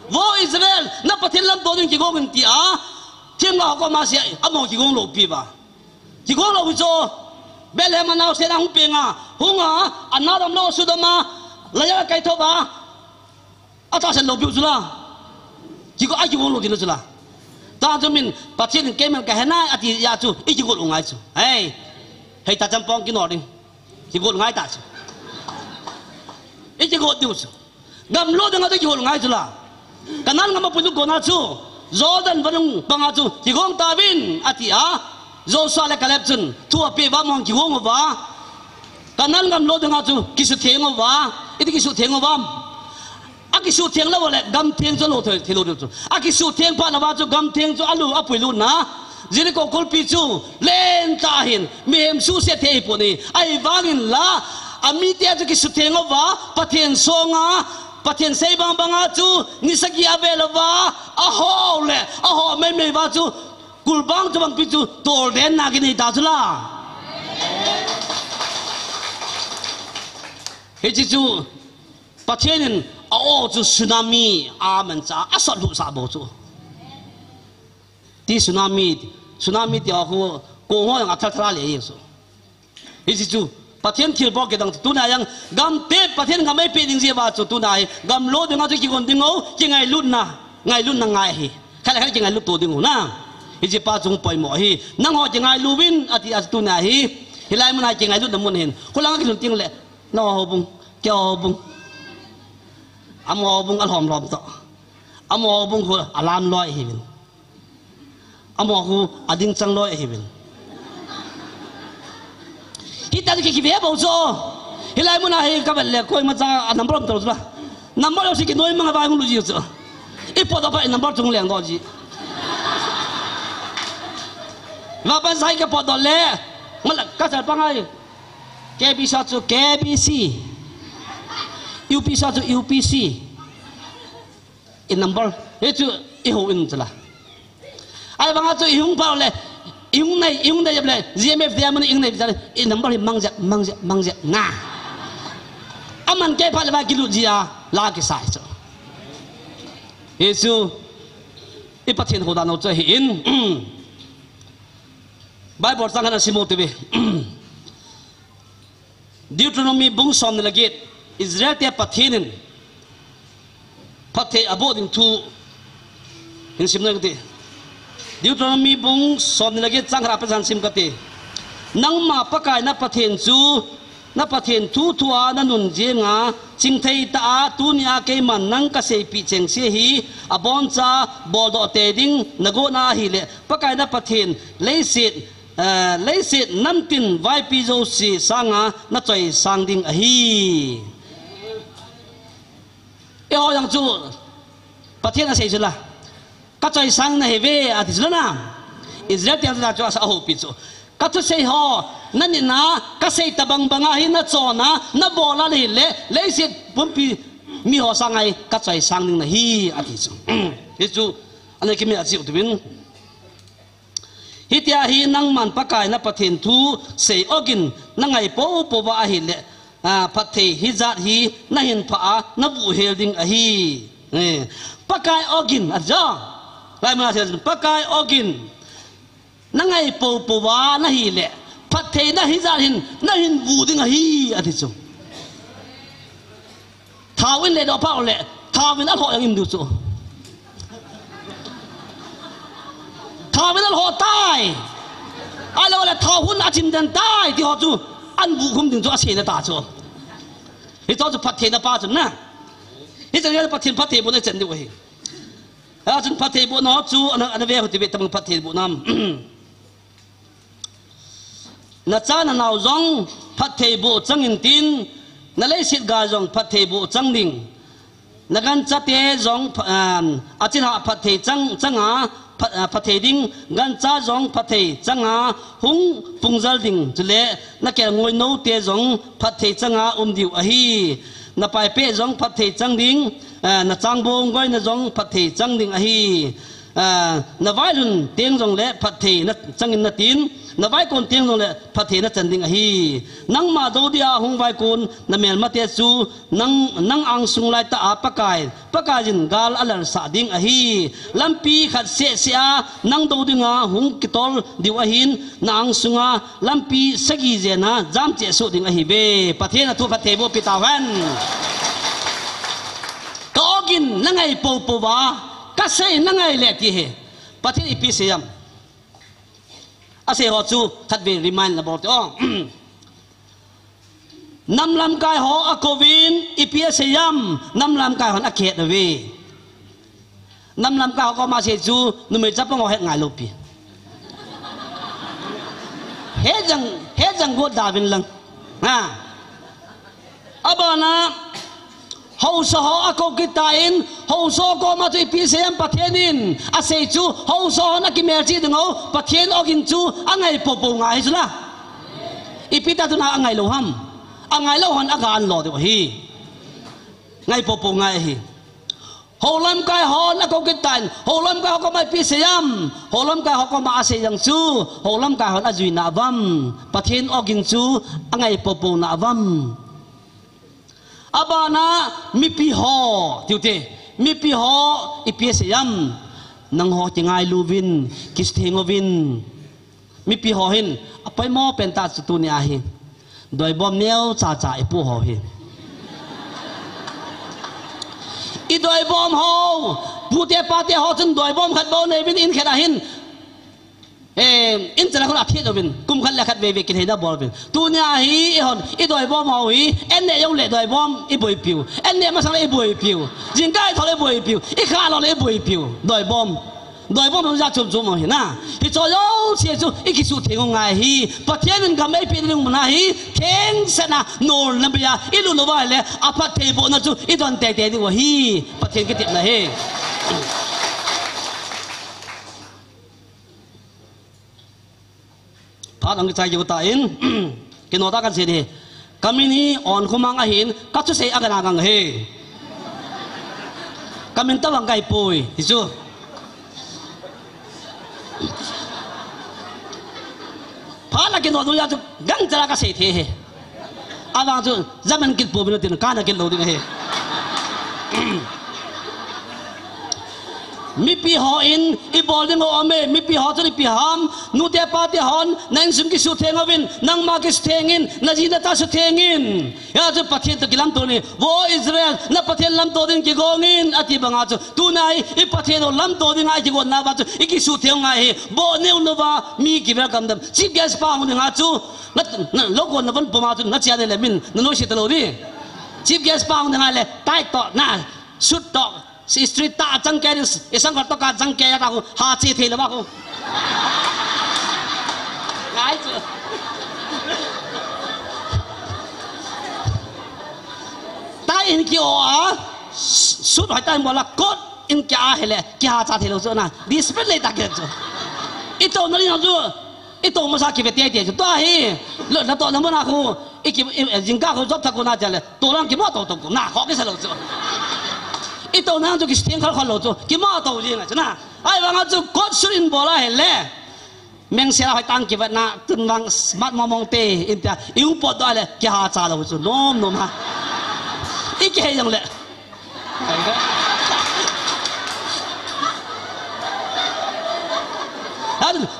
Vo Israel, na Pathen lam to ding kigong in tia. Themgao koma sia, among kigong lou pi ba. Kigong lou cho. Bethlehem a naosen ahung peng a. Hung a, anao dam lou sudam a. Laiya kaithou ba. Atahsan lou piu chu la. Kigo, a kigong lou ti lou chu la. Ta chu min, Pathen in keiman kahe nai ati a chu. I kigot u ngai chu. Hei. Hei ta champong kinor ding. Kigot ngai ta chu. I kigot diu chu. Gam lo ding a chu kihol ngai chu la. Kanan gam a pui lut kona chu. Jordan vadung panga chu. Kigong tauvin ati a. Joshua le Caleb chun. Thu ape uva amahon kigong uva. Kanan gam lo ding a chu. Kisutheng uva. Iti kisutheng uva. Akisutheng lou le gam theng chu lo thei, thei lou diu chu. Akisutheng phat na uva chu gam theng chu alu apui lut na. Jericho kulpi chu len ta hin, mihem suse thei pon e, ahivangin la, amite chu kisutheng uva, Pathen songa, Pathen sei bang banga chu, ni sagi avel uva, aho le, aho mei mei uva chu, kulbang chu bangpi chu, tolden na kinei ta chu la. Hichi chu, Pathen in a-o chu tsunami a mancha a sot lhuh sah bou chu. ti tsunami, tsunami ti a khu, kong ho jong athal thal a le e chu. Hiche chu, Pathen thilbol kidang chu, tuna jong, gam te, Pathen gam eipeh ding jeh uva chu, tuna hi, gam lo dinga chu kigon ding u, kingailutna, ngailutna ngai ahi. Khat le khat kingailut to ding u na. Hiche pa chu hung poimo ahi. Nangho kingailu uvin, ati a chu tuna hi. Hilai mun a kingailutna mun ahin. Khulang a kilhun teng le, nangho houbung, keiho houbung. Amaho houbung alhom lhom toh. Amaho houbung khu alam loi ahiuvin. Amaho khu ading chang loi ahiuvin. Hitia chu ki, kive bou chu. Hilai mun a hi ka vet le koimacha a number um talo chu la. Number jouse kinoi mang a vai hung lut ji chu. I potdoh phat in number chu hung lengdoh ji. Vapan sai ka potdoh le. Ngal ka sal pa ngai. K B C chu K B C. U P C chu U P C. I number, hichu i hou in chu la. Ahivanga chu i hung pau le, i hung nei, i hung nei le, G M F dia mun i hung nei le, i number hi mang jep, mang jep, mang jep, na. Aman kei phat le va kilut ji a, la kisai chu. Hichu, i Pathen hou dan u chu ahin. Bible chang khat ana sim u hite uve. Deuteronomy bung somni le get, Israel te Pathen in phatthei aboh ding thu hin sim nai kate. Deuteronomy bung somni le get chang khat a pat hin sim kate. Nangma Pakai na Pathen chu, na Pathen thu thu a na nun jing a, chingthei tah a tuni a keiman nang ka seipeh chengse hi, aboncha boldoh tei ding na gon ahile, Pakai na Pathen leiset, eh, leiset namtin vaipi jouse sanga na choisang ding ahi. Eiho jong chu Pathen asei chu la. Ka choisang nahi uve, ati chu la na. Israel te chu asa ahoupi chu. Ka thusei ho, na nit na, ka sei tabang bang a hi na chon a, na bol a le hile, leiset pumpi miho sanga hi ka choisang ding nahi, ati chu. Hichu, ana kimi a chi u tuvin. Hitia hi nangman Pakai na Pathen thu sei ogin na ngai popo uva ahile, a, phatthei hijat hi na hin phah a na vuh hel ding ahi. Eh, Pakai ogin, ati chu. Lai mun a sei chu, Pakai ogin. Na ngai popo uva na hile, phatthei na hijat hin, na hin vuh ding ahi, ati chu. Thao in le doh pau le, thao in alhoh jeng in diu chu. Thao in alhoh tai. Ahilou le thao hun achim den tai, ti ho chu, an vuh khum ding chu asei na ta chu. Hichu chu phatthei na pa chu na. Hichan gei Pathen phatthei boh na chan diu ahi. Achun phatthei boh na chu, ana, ana ve u hite uve, tabang phatthei boh nam. Na cha na nao jong phatthei boh chang intin, na leiset gal jong phatthei boh chang ding. Na gancha te jong pha-, um, achilhah phatthei chang, chang a, pha-, uh, phatthei ding, gancha jong phatthei chang a, hung pungjal ding, chule na kelngoi nou te jong phatthei chang a um diu ahi. Na paipeh jong phatthei chang ding, uh, na changbong goina jong phatthei chang ding ahi. Ah, na vailhun teng jongle phatthei na chang in natin, na vaikon teng jongle phatthei na chan ding ahi. Nangma dou dia hung vaikon na melmate chu nang, nang angsung lai tah a Pakai, Pakaiyin gal alal sah ding ahi. Lampi khat seh seh a nang dou dinga hung kitol diu ahin, na angsunga lampi sagi jen a jam cheh soh ding ahi ve. Pathen a thu phatthei boh pi tau hen. Ka ogin na ngai popo uva, ka sei na ngai le ti hi. Pathen ipi asei ham? Asei ho chu khatvei remind na bol te o. Nam lamkai ho akouvin ipi asei ham? Nam lamkai hon akihet uve. Nam lamkai ho koma asei chu numei chapang ho het ngai lou pi. He jang, he jang got davin lang. Ha. Abana, haosa ho akou kit tan, haosa ho koma chu ipi asei ham Pathen in, asei chu, haosa hon akimelchih ding u, Pathen ogin chu, angai popo ngai ahi chu la. Ipi ti a tuna angai lou ham. Angai lou hon aga an lo diu ahi. Ngai popo ngai ahi. Hou lamkai hon akou kit tan, hou lamkai ho koma ipi asei ham, hou lamkai ho koma asei jong chu, hou lamkai hon ajuina uvam, Pathen ogin chu angai popo na uvam. Abana mipi ho, tiu te, mipi ho ipi asei ham, Nangho kingailu uvin, kisutheng uvin. Mipi ho hin, apoimo pen tah chu tuni ahi. Doibom neocha cha ipu ho hi. Idoibom ho, pute pate ho chun doibom khat bou nei uvin in khat ahin. Eh, in chala khun athi uvin, kum khat le khat veve kilheina bol uvin. Tuni ahi, ihon, idoibom ho hi, en ne jong le doibom, iboipiu. En ne masang le iboipiu. Jingkah ithol le iboipiu. Ikha lo le iboipiu. Doibom. Doibom jat chom chom ahi na. Hicho jouse chu ikisutheng u ngai hi. Pathen in gam eipeh ding mun ahi. Thengsetna nolna beiya ilut lou uva ahile aphattheibohna chu idon teitei diu ahi. Pathen kitepna ahi. Phat ang kichai keu tan, kino tah kahin sei ding. Kamin hi Onkhohmang ahin, kathusei a kana ngang ahi. Kamin tobang kahipoi, hichu. Phat la kino dungjuia chu, gangchela kasei thei ahi. Avang chu, jamin kit pouvin tin, kana kit lou ding ahi. Mipi hon ibol ding ho aume, mipi ho chun ipi ham, nute pate hon, na insung kisutheng uvin, nangma kisutheng in, naji nacha sutheng in. Hijeh chun Pathen toh kilamto in, Vo Israel, na Pathen lamto ding kigong in, ati banga chu, tuni i Pathen u lamto dinga ikigonna uva chu, ikisutheng u ngai hi, boh neo louva, mi ki welcome dem. Chief guest pa hung dinga chu, na, na, lou konna von puma chu, nache a nai le min, nanoise talou ding. Chief guest pa hung dinga le, tie toh, na, suit toh, Street tah a chang kei ding, i sanggol toh kachang kei a ta khu, ha che thei lou va khu. Ngai chu. Tie in ki-o a, suit hoitah in bol a, coat in ki-a hile, kiha cha thei lou chu na. Discipline nei tah kei chu. Itouna ding chu. Itou masa kive teitei chu. Tua hi, lo, natouna muna khu, i ki, i, i, jingkah khu job thah khu na chale, touna kimo tou tou khu, na kho kisa lou chu. Itouna chu kisutheng khol khol lou chu, kimo tou jing a chu na. Ahivanga chu coat suit in bol a hile. Mengsel a hoitah in kivetna, tun vang smart mong mong te, in tia, i hung potdoh a le, kiha cha lou chu, nom nom ha. I kihei jong le.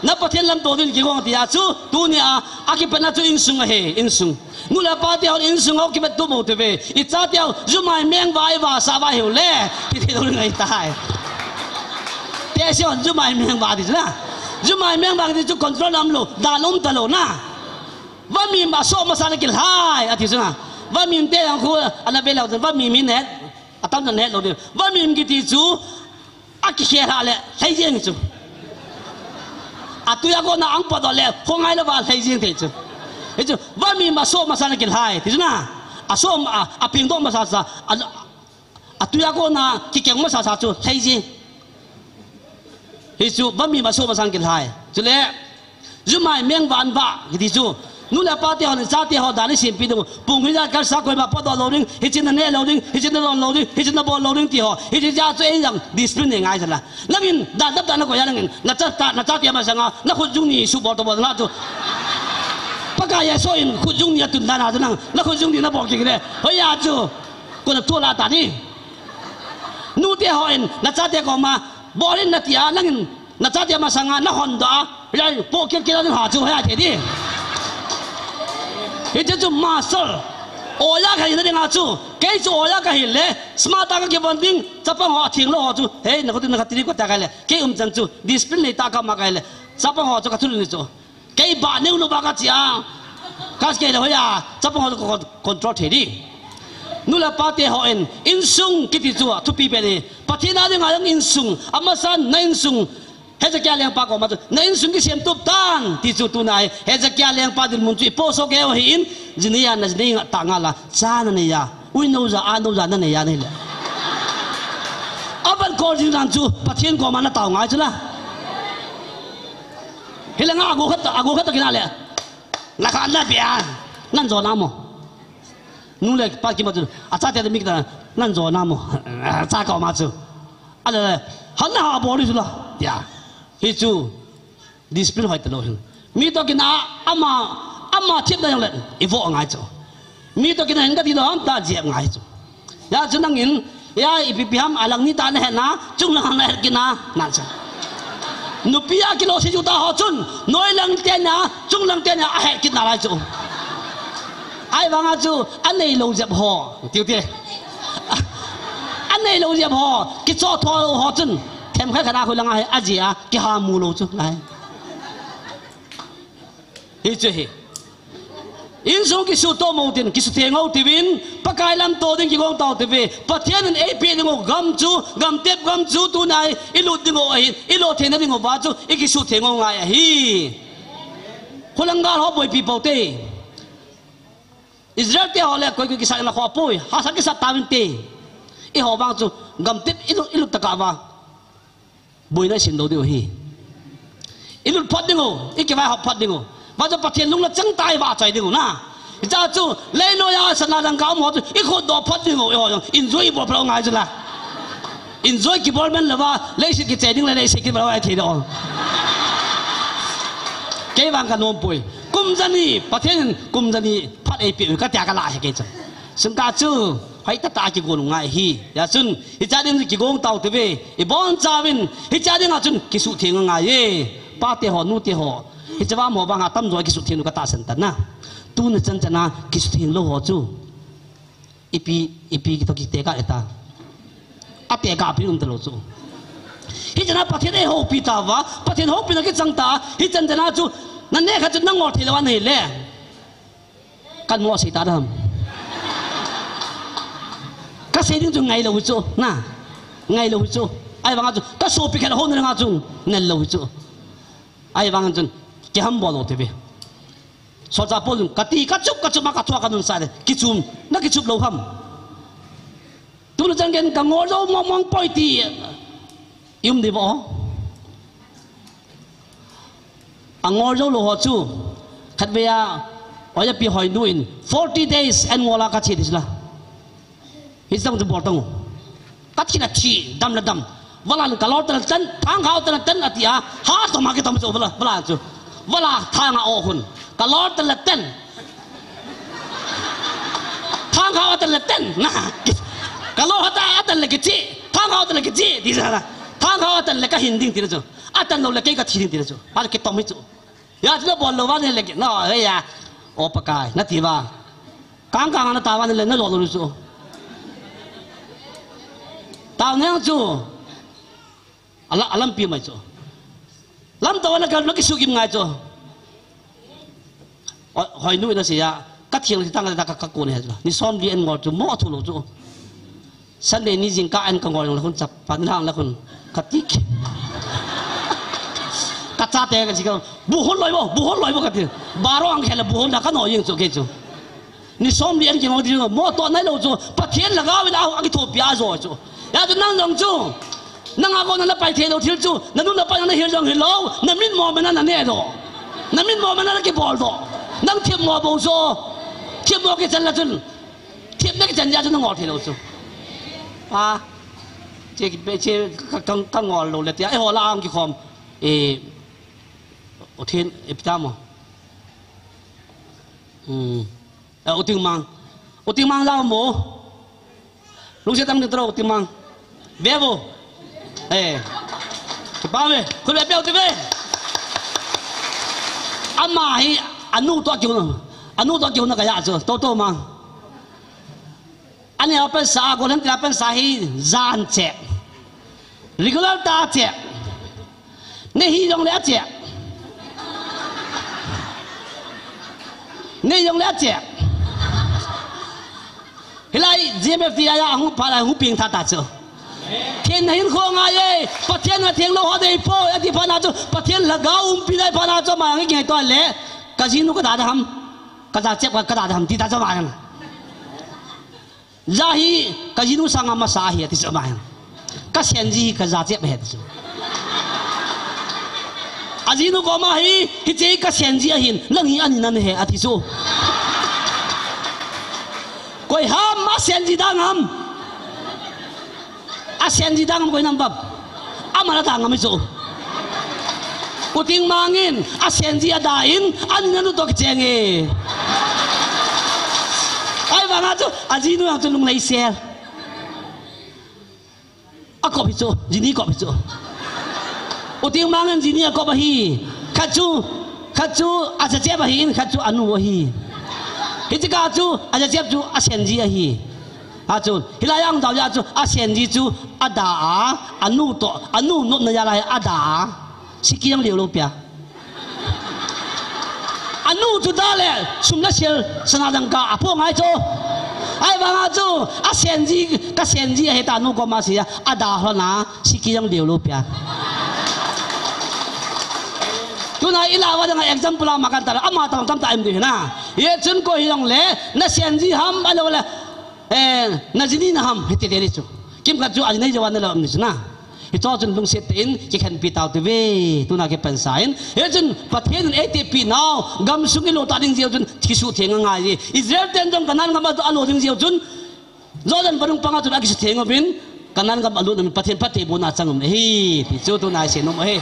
Na Pathen lamto ding kigong tia chu, tuni a, akipatna chu insung ahi, insung. Nu le pa te hon insung ho kivet tou bou te ve. I chate ho, jumai mengva i vasa uva hiu le. Ti thei lou ngai tai. Te se hon jumai mengva ti chu na. Jumai mengva ti chu control um lou, dan um talou na. Vamim a so masa na kilhai, ati chu na. Vamim te jong khu, ana ve lou, vamim hi net. Atam chan het lou ding. Vamim kiti chu, akikhel a le, lhai jeng chu. Atui a kona ang potdoh le, khongai louva lhai jeng thei chu. Hichu, vamim a so masa na kilhai, ti chu na. A so, a, apengdoh masa sa, a, atui a kona kikeng masa sa chu, lhai jeng. Hichu, vamim a so masa na kilhai. Chule, Jumai mengva anva, kiti chu. Nu le pa te hon, chate ho, dan i sempeh diu. Pung hijat kal sa koima potdoh lou ding, hiche na neh lou ding, hiche na don lou ding, hiche na bol lou ding ti ho. Hiche jeh a chu ei jong discipline nei ngai jala. Nangin, dan dap dan na koi a nangin, na cha ta, na chate masanga, na khut jung ni subol tobol na chu. Pakai a so in khut jung ni atun dan a chu nang, na khut jung ni na bol kit le. Hoiya chu, kona thu la ta ni. Nute hon, na chate koma, bol in na tia, nangin, Na chate masanga na hondoh a, lai, po kil kil a ding ha chu hoi a thei di. Hiche chu master. Oja kahi na dinga chu, kei chu oja kahi le, smart a kakivon ding, chapang ho atheng lou ho chu, hei, na khut na khat tiri ko ta kahi le, kei umchan chu, discipline nei tah kama kahi le, chapang ho chu kathulhun chu. Kei ba neu nu ba kache a. Kas kei le hoiya, chapang ho kon-, control thei di. Nu le pa te hon, insung kiti chu a thupi pen ahi. Pathen a dinga jong insung, amasan na insung. Hezekiah lengpa koma chu, na insung kisem tup tan, ti chu tuni a hi. Hezekiah lengpa dinmun chu i poso keu ahin, jinei a na jinei tah ngal a, cha na nei a. Ui nou ja, a nou ja na nei a na hile. Aban kol jing dan chu, Pathen koma na tao ngai chu la. Hile nga agu khat, agu khat kina le. Na kha na bia. Nan jo na mo. Nu le pa kima chu, achate mi kita, nan jo na mo. Cha koma chu. Ale, han na ha bol chu la. Ya. Hichu. Discipline hoi talou hin. Mi toh kina ama, ama thip na jong le, i vo ngai chu. Mi toh kina hin kati lou ham ta jep ngai chu. Hijeh chun nangin, Ya, ipi pi ham, alang ni tah nahet na, chunglang nahet kit na, na chu. Nupi a kilosei chu ta ho chun, noilang teni a, chunglang teni a, ahet kit nalai chu. Ahivanga chu, aneilou jep ho, tiu te. Aneilou jep ho, kichoh tho ho chun, themkhat khat a khu langa hi, ajia, kihamu lou chu, nai. Hichu hi. Insung kisuto mo tin, kisutheng u tivin, Pakai lamto ding kigong tau tive, Pathen in eipeh ding u gam chu, gamtep gam chu tunai, ilut ding u ahin, ilou theina ding uva chu, ikisutheng u ngai ahi. Khulang gal ho boipi pou te. Israel te ho le koi koi kisat na kho poi, hahsa kisat tauvin te. Eiho vang chu, gamtep ilut, ilut tah a va. Boina isim lou diu ahi. Ilut phat ding u, ikivaihop phat ding u. Vang chu Pathen lung nachang tah a ivahchoi ding u na. Hiche chu, leiloi a sana dangka um ho chu, ikhutdoh phat ding u, eiho jong, enjoy ibol phat u ngai chu la. Enjoy kibol man louva, leiset kichai ding le leiset kibol u ahi thei doh. Kei vang kanom poi. Kum jani, Pathen in kum jani phat eipeh u katia kalah ahi kei chu. Sungtah chu, hoitah tah a kigon u ngai ahi. Hijeh chun, hiche ding kigong tau tive, ibonchauvin, hiche ding a chun kisuhtheng angai e. Pate ho, nute ho, hiche va mo vang a tamjo kisuhtheng u katahsan tan na. Tuna chan chan a kisuhtheng lou ho chu. Ipi, ipi kitoh kitekah e ta. Atekah pi um talou chu. Hichan a Pathen eihoupi tauva, Pathen houpina kichang ta, hichan chan a chu, naneh khat chu nangol thei lou a nahi le. Kan mo sei ta dam. Kasei ding chu ngailou hi chu, na. Ngailou hi chu. Ahivang a chu, kasopi khat houna ding a chu, ngailou hi chu. Ahivang a chun, kihambol lou tive. Solchah Paul in, kati, kachup, kachup ma kathua kanun sah le, kichum, nakichup lou ham. Tuna chan geiyin kangol jou mong mong poi ti. I um diu vo. Angol jou lou ho chu. Khatvei a, oiya pi Hoinu in, forty days an ngol a kathi ti chu la. Hiche tah chu bol tang u. Kathi le thi, dam le dam. Valan kalol tah le tan, thangkhao tah le tan ati a, ha toma kitom chu vala, vala chu. Vala thang a o khun. Kalol tah le tan. Thangkhao tah le tan. Na. Kalol ha tah, atan le kichi. Thangkhao tah le kichi. Ti sa na. Thangkhao atan le kahin ding ti na chu. Atan lou le kei kathi ding ti na chu. Ha kitom hi chu. Ya chu nabol lou va nile, na, he ya. O Pakai, nati va. Kang kang a natao va nile, nalo lou chu. Tao neng chu. Ala, alampi mai chu. Lamto na kal, nakisukim ngai chu. O, Hoinu in asei a. Katheng le tang le ta ka, kakon he chu. Ni somli an ngol chu, mo thu lou chu. Sunday ni jingkah an kangol jong le khun chapa ni lang le khun. Kati. Kachate kachi ka, bu hon loi vo, bu hon loi vo kati. Baro ang khel le bu hon da kano jeng chu kei chu. Ni somli an kingol ti mo to nailou chu. Pathen lhagao in a, akithopi a jo chu. Ya chu nang jong chu. Nang a kona napai thei lou thil chu. Nanu napai nahil jong hilou. Namin mo mena naneh doh. Namin mo mena nakibol doh. Nang themmo bou chu. Themmo kichan la chun. Themna kichan jeh a chu nangol thei lou chu. A, che, che, ka, ka, kangol lou le tia. Eiho la ang kikhom. E, o thien, e pita mo. Hmm. E, o ting mang. O ting mang la mo. Lungset tang ding tro, o ting mang. Ve vo. E. Kipa ve. Khut ve peh u ti ve. Ama hi, anu toh kihouna. Anu toh kihouna kaya chu. To to mang. Ani a pansa, golhang ti a pansa hi jan cheh. Regular tah cheh. Nei hi jong le a cheh. Nei jong le a cheh. Hilai, G M F T a ya hung pha lai hung ping tha ta chu. Theng nahin kho ngai e, Pathen a theng lou ho dei poi, ati phat na chu, Pathen lhagao umpi dei phat na chu, ama ngai to le, ka jinu ka da da ham, ka ja chep ka da da ham, ti ta chu ama ngai. Ja hi, ka jinu sanga masa ahi, ati chu ama hin. Ka senji hi ka ja chep ahi, ati chu. A jinu koma hi, hiche hi ka senji ahin, nang hi ani nan he, ati chu. Koi ham, a senji dang ham. A senji dang ham koi nam bap. Ama la dang ham chu. U ting mang in, a senji a da in, an nanu toh kicheng e. Ahivang a chu, a jinu jong chu lunglei sel. kop hi chu, Jenny kop hi chu. U Tingmang in Jenny a kop ahi. Khat chu, khat chu a jachep ahi in, khat chu anu ahi. Hiche kah chu a jachep chu a senji ahi. A chu, hilai a hung jao jeh chu a senji chu ada a, anu toh, anu nopna jal a hi ada a. Sikhi jong leo lou pia. Anu chu da le sum le sil sana dangka a po ngai chu. Ahivang a chu a senji, ka senji ahi ta nu koma sei a, ada lhon a, sikhi jong leo lou pia. Tuna i lah uva ding a example a ma kan ta, ama tam tam ta em di na. Hichun koi hijongle, na senji ham, ahilou le, eh, na Jenny na ham, hiti le ni chu. Kimkhat chu a nei jo a na lou am ni chu na. Hicho chun lungset tah in kikhenpi tau ti ve, tuna kipansa in. Hichun Pathen in eitepi nau, gamsung i lut ta ding jeh chun thisuh theng angai e. Israel ten jong Canaan gam a lut ding jeh chun, Jordan vadung panga chun akisuh theng uvin, Canaan gam a lut uvin, Pathen phattheibohna chang um ahi, ti chu tuna i sei nom ahi.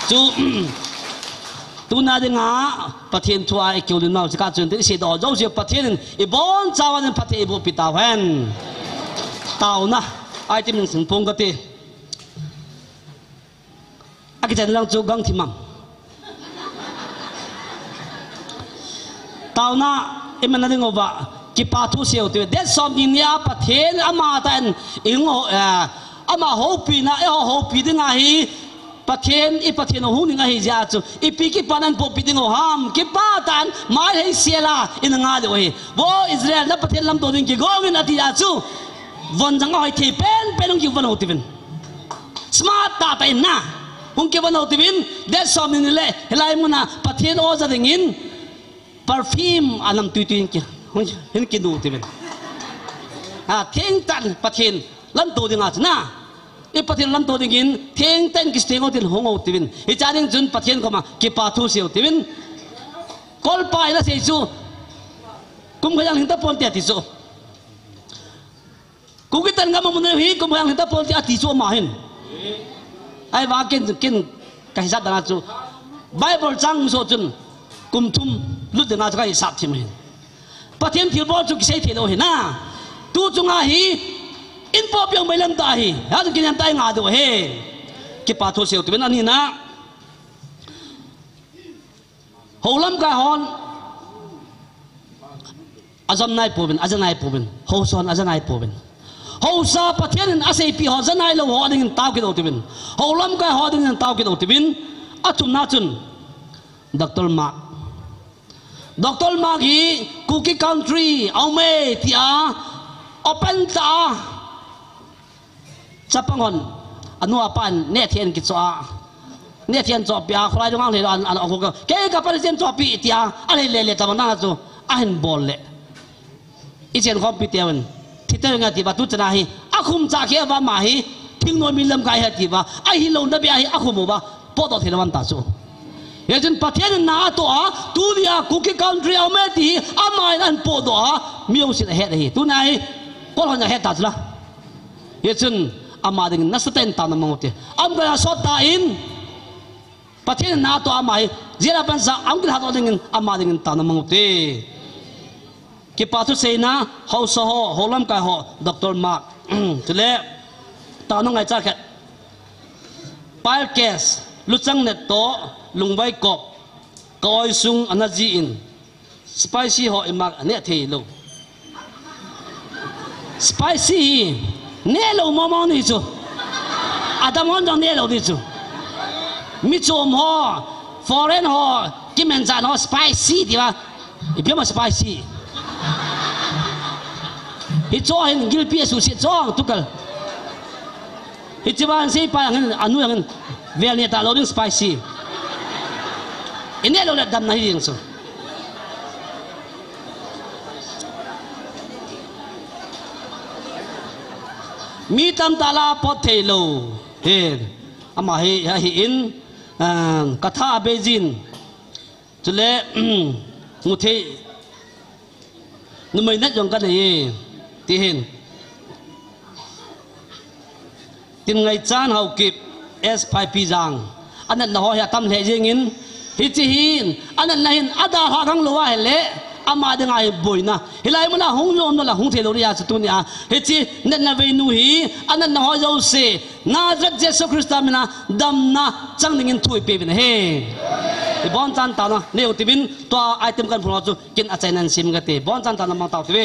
Chu, tuna ding a, Pathen thu a i kiu lin nau, chika chun, i sei doh jouse, Pathen in i bonchauva ding phatthei eiboh pi tau hen. Taona, ai ti min sing pong kati. Akichen lang chu gang thim mang. Taona, i man na ding uva, kipa thu sei u ti. Date somni ni a Pathen ama tah in i hung ho, eh, ama houpina, eiho houpi ding ahi, Pathen, i Pathen u hung ning ahi jeh chun, ipi kipa nan pohpi ding u ham, kipa tah in, mai hei sel a, i na ngai diu ahi. Vo Israel, na Pathen lamto ding kigong in ati jeh chun, von jang a hoi thei pen pen hung kivon u ti uvin. Smart tah tah in na. Hung kivon u ti uvin, date somni ni le, hilai mun a, Pathen o ja ding in, perfume a nam tui tui in ki, hung, hin kinu u ti uvin. A, theng tah in Pathen lamto ding a chu na. I Pathen lamto ding in, theng tah in kisuh theng u tin hung u ti uvin. Hiche ding chun Pathen koma, kipa thu sei u ti uvin. Kolpa in asei chu, kum khat jong lhing ta ponte ati chu. Kuki ten gam a mun hi kum khat jong lhing ta ponte ati chu ama hin. Ahivang ken, ken ka hisap dan a chu. Bible chang so chun kum thum lut ding a chu ka hisap thim hin. Pathen thilbol chu kisei thei lou hi na. Tu chunga hi in po piang mai lam ta hi. Ha chu kinem ta i nga diu hi. Kipa thu sei u ti uvin ani na. Hou lamkai hon ajam nai pouvin, aja nai pouvin. Haosa hon aja nai pouvin. Haosa Pathen in aseipi ho ja nai lou ho ding in tao kit u ti uvin. Hou lamkai ho ding in tao kit u ti uvin. Athumna chun Doctor Mark. Doctor Mark hi Kuki Country a um e tia open tah a Chapang hon, anu apa in, neh thei in kichoh a. Neh thei in chohpeh a, kholai dong ang lhei lo an, an, an, kei ka pa ni chen chohpeh tia, alhei le le tabang dang a chu, ahin bol le. I chen khompi teuvin, thi teu nge ati uva, tu chan a hi, akhum cha khe uva ama hi, thingnoi mi lamkai ahi ati uva, ahilou na beh a hi, akhum uva, potdoh thei lou ahi ta chu. Hichun Pathen in na atoh a, tuni a Kuki Country a um e ti hi, ama in ahin potdoh a, mi jousen ahet ahi. Tuni a hi, kol hon ahet ta chu la. Hichun ama dingin nasatah in taona mang u hite. Amkai a sot tan, Pathen in na atoh a ama hi, jail a pansa a hung kilhatdoh dingin ama dingin taona mang u hite. Kipa thu seina, haosa ho, hou lamkai ho, Doctor Mark. Chule, taona ngaichat khat. Pile case, luchang net toh, lungvai kop, ka oi sung ana ji in, Spicy ho ima neh thei lou. Spicy hi neh lou mong mong ni chu. Adam hon jong neh lou ni chu. Mi chom ho, foreign ho, kimen chan ho spicy ti uva. Ipi ham spicy. Hicho hin gilpi asuhset chu tukal. Hiche vang sei pa jong hin, anu jong hin, vel neh talou ding spicy. I neh lou le damna hi jeng chu. Mi tamtah lah a pot thei lou. He, ama hi, ahin, ah, ka tha a bei jin. Chule, mu thei, numei nat jong ka nei e, ti hin. Tin Ngaichan Haokip, S five P Jang. Anatna ho hi atam lheh jeng in, hiche hin, anatna hin, adalhah gang lou ahile, Ama dinga hi boina. Hilai muna hung lom no la hung thei lou nia chu tunia. Hiche natna veinu hi, anatna ho jouse. Nazareth Jesu Christa mina damna chang dingin thu ipe uvin ahi. Ibonchan taona, neo tivin, tua item kan phun ho chu, kin achaina in sim kate. Bonchan taona mang tao tive.